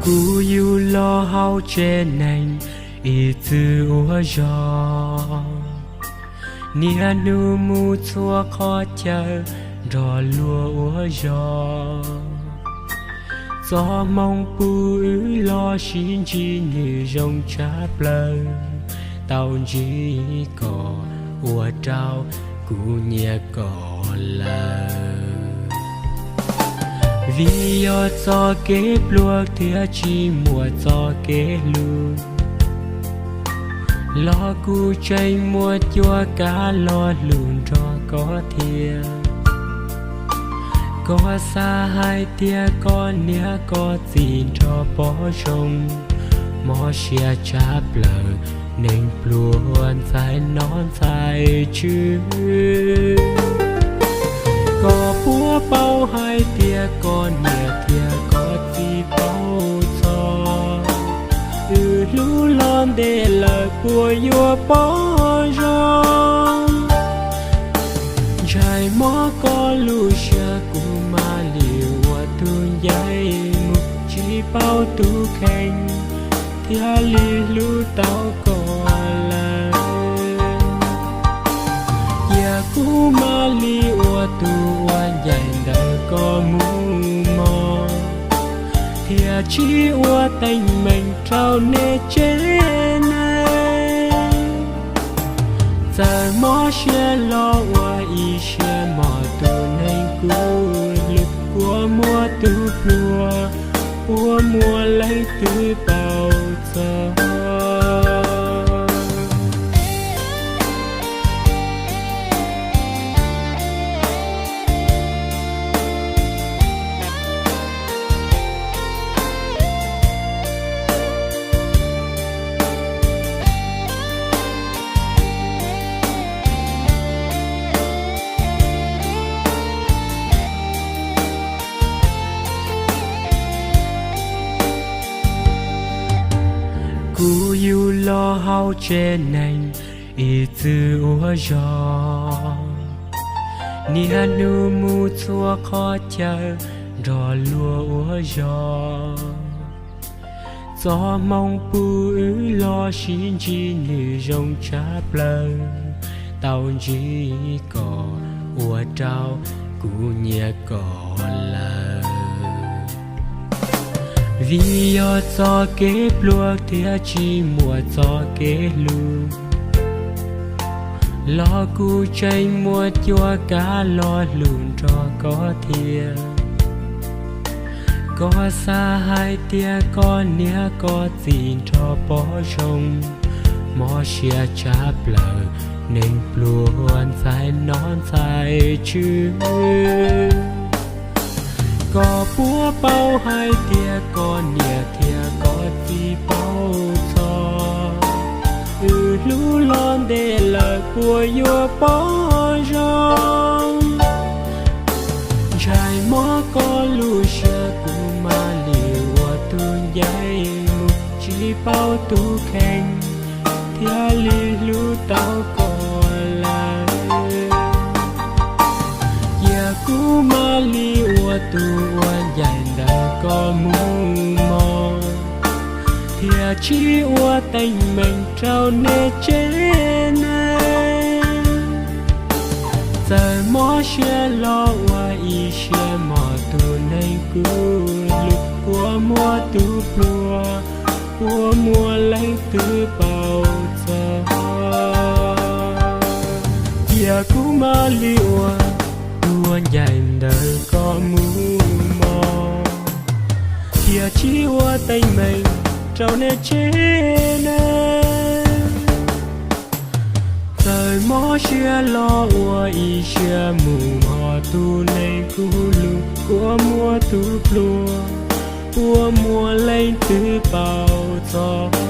Kuv yug los hauv tsev neeg ib txwm ua zog, niaj hnub mus txhua qhov chaw nrog luag ua zog. Txoj hmoo pub wb los sib ntsib nws zoo tshaj plaws, tau ntsib koj ua rau kuv nyiam koj lawm. Vim yog txoj kev pluag thiab tsis muaj txoj kev hlub, los kuv tseem muaj cuab kav los hlub nrog koj thiab. Koj xav hais tias koj niam koj txiv nrog pog zoo, mob siab tshaj plaws neeg pluag ntxhais nom ntxhais tswv. Koj puas paub hais tias koj niam thiab koj txiv paub txog, wb hlub los ntev lawm puas yuav pom zoo? Ntshai mob koj lub siab kuv mam li ua tus ncaim mus, tsis paub tus kheej thiaj li hlub tau koj lawm. Cia kuv mam li ua tus ua ncaim ntawm koj mus mog, thiaj tsis ua teeb meem rau nej tsev neeg. Txawm mob siab los ua ib siab mog tus neeg kuv hlub, kua muag tus pluag, puas muaj leej twg paub txog? Kuv yug los hauv tsev neeg ib txwm ua zog, niaj hnub mus txhua qhov chaw nrog luag ua zog. Txoj hmoo pub wb los sib ntsib nws zoo tshaj plaws, tau ntsib koj ua rau kuv nyiam koj lawm. Vim yog txoj kev pluag thiab tsis muaj txoj kev hlub, los kuv tseem muaj cuab kav los hlub nrog koj thiab. Koj xav hais tias koj niam koj txiv nrog pog zoo, mob siab tshaj plaws neeg pluag ntxhais nom ntxhais tswv. Koj puas paub hais tias koj niam thiab koj txiv paub txog, wb hlub los ntev lawm puas yuav pom zoo? Ntshai mob koj lub siab kuv mam li ua tus ncaim mus, tsis paub tus kheej thiaj li hlub tau koj lawm. Cia kuv mam li ua tus ua ncaim ntawm koj mus mog, thiaj tsis ua teeb meem rau nej tsev neeg. Txawm mob siab los ua ib siab mog tus neeg kuv hlub, kua muag tus pluag, puas muaj leej twg paub txog? Cia kuv mam li ua tus ua ncaim ntawm koj mus mog, thiaj tsis ua teeb meem rau nej tsev neeg. Txawm mob siab los ua ib siab mus mog tus neeg kuv hlub, kua muag tus pluag, puas muaj leej twg paub txog?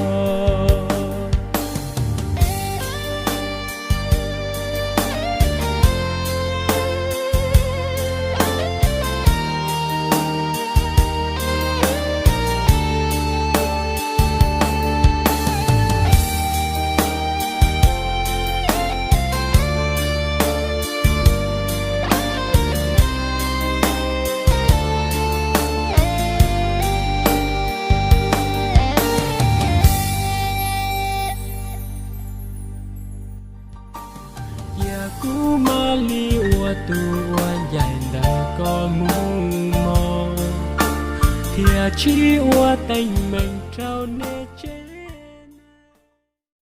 Kuv mam li ua tus uas ncaim ntawm koj mus mog, thiaj tsis ua teeb meem rau nej.